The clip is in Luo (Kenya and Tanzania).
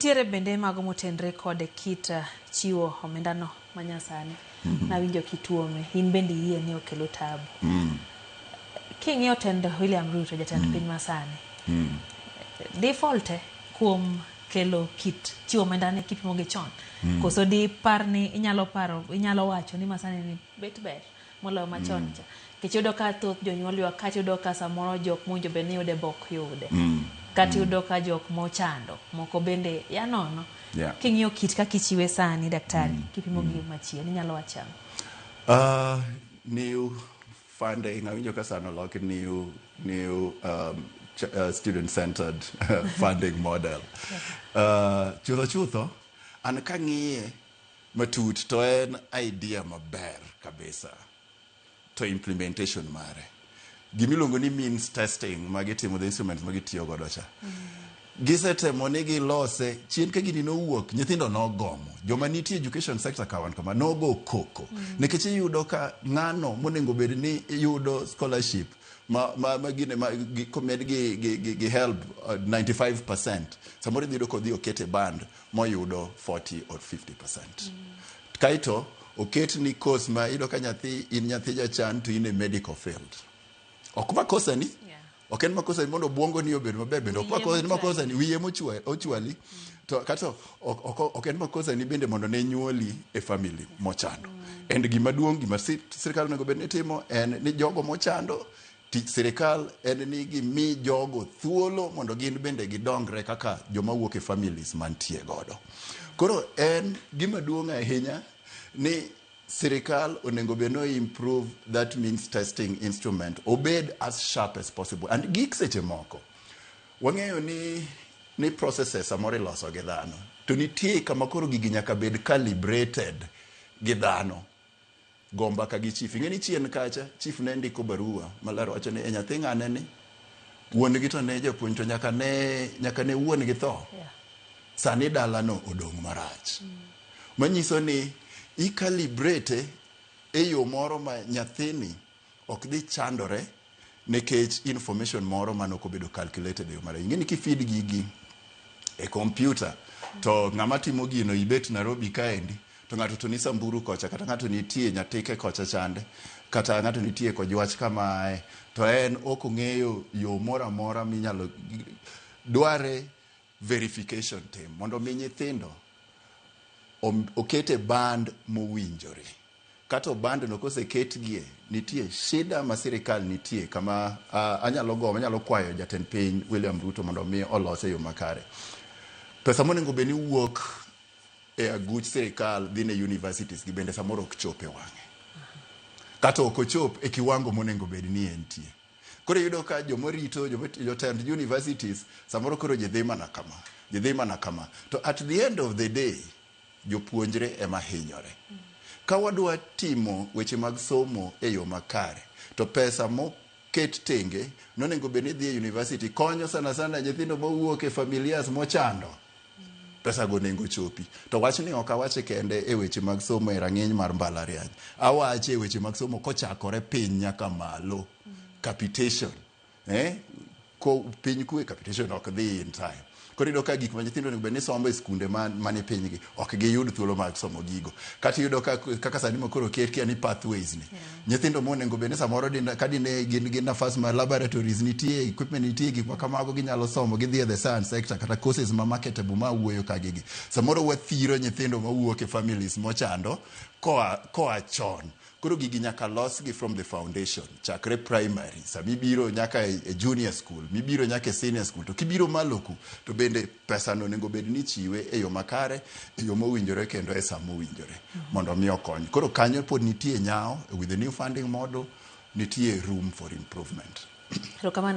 Nitiere bende mago motenre kod kit chiwo omendano manyasani. Nawinjo kituome, in bende iyie ni okelo tabu. King'iyo tend William Ruto, jatend piny masani, default kuom kelo kit chiwo omendani kipimo gi chon, koso dipar ni inyalo paro, inyalo wacho ni masani ni bet ber moloyo machon cha? Nikech iyudo ka thoth jonyuol ywak, kata iyudo ka samoro jok mowinjo bed ni yude be ok yude. Kata iyudo ka jok mochando moko bende ya nono. King'iyo kit kaka ichiwe sani, daktari, kipimo gi machien, inyalo wacho ang'o? New funding, awinjo ka sano olok new student-centered funding model. Chutho chutho, an kang'iye matut to en idea maber kabisa to implementation mare. Gimiluongo ni means testing magitimo, the instruments magitiyo godo cha. Gisetemo ni gilose chien ka gini nowuok, nyithindo nogomo. Joma nitie education sector kawan kama nogo koko. Nikech iyudo ka ng'ano monego bed ni yudo scholarship ma gine ma gi, komed gi help 95%, samoro idhi yudo kodhi okete band moyudo 40 or 50%. Kaito oket ni course ma iyudo ka nyathi in nyathi jachan to in e medical field. Ok makosa ni. Ok en makosa ni mondo obwongo ni obed maber bende ok Wiye makosa ni mochwali. Makosa ni wiye ochwali to kata ok en makosa ni bende mondo ne nyuoli e family mochando. And gima duong' gima sirikal onego bed ni timo en ni jogo mochando, tich sirikal en ni gimi jogo thuolo mondo gin bende gidongre kaka joma wuok e families mantie godo. Koro en gima duong' ahinya ni sirikal onego bed no improve that means testing instrument obed as sharp as possible. And gik seche moko wang'eyo ni processes samoro iloso gi dhano to nitie kama koro gigi nyaka bed calibrated gi dhano go mbaka gi chief. Ing'e ni chien kacha chief ne ndiko barua maler wacho ni e nyathi ng'ane ni wuon gi to ne japuonj to nyaka ne wuon gi tho. Sani dalano odong' marach. Manyiso ni i-calibrate e yo moro ma nyathini ok dhi chandore nikech information moro mane ok obedo calculated e yo marach. Ing'e ni kifeed gigi e computer to ng'ama timo gino ibet Nairobi kaendi to ng'ato to ni Samburu kocha, kata ng'ato nitie Nyatike kocha chande, kata ng'ato nitie Kojwach kamae, to en ok ong'eyo yo moro amora minyalo dware verification tim mondo mi nyithindo okete band mowinjore. Kato band no koseketgie, nitie shida ma sirikal nitie kama anyalo go anyalo kwayo jatend piny William Ruto mondo mi olose e yo makare. Pesa monego bed ni wuok e aguch sirikal dhi ne universities gi bende samoro ok chop e wang'e. Kata ok ochop e kiwango monego bed ni entie. Koro iyudo ka jomorito jotend universities samoro koro ji dhi mana kama, ji dhi mana kama. To at the end of the day, jopuonjre ema hinyore. Ka wadwa timo weche mag somo e yo makare, to pesa moket tenge nonego bed ni dhi e university konyo sana sana nyithindo mowuok e familias mochando. Pesa go onego chopi. To wachni ok awache kende e weche mag somo e rang'iny mar mbalariany. Awache e weche mag somo kochakore piny nyaka malo. Capitation. Eh? Ko piny kwe capitation ok dhi in time. Koro iyudo ka gik ma nyithindo onego bed ni somo e skunde mani piny gi ok giyud thuolo mar somo gigo. Kata iyudo ka kaka sani ma koro oket kia ni pathways ni. Nyithindo monego bed ni samoro ka dine gin gi nafas mar laboratories nitie, equipment nitie, gik ma kamago ginyalo somo, gidhi e the science sector kata courses ma marketable ma wuoyo ka gigi. Samoro wathiro nyithindo mawuok e families mochando koa chon. Koro gigi nyaka losgi from the foundation, chakre primary, samibiro nyaka e junior school, mibiro nyaka e senior school, to kibiro malo ku, to bende pesa no onego bed ni ichiwe e yo makare, e yo mowinjore kendo e sa mowinjore, mondo mi okony. Koro kanyo pod nitie nyawo, with the new funding model, nitie room for improvement. Erokamano.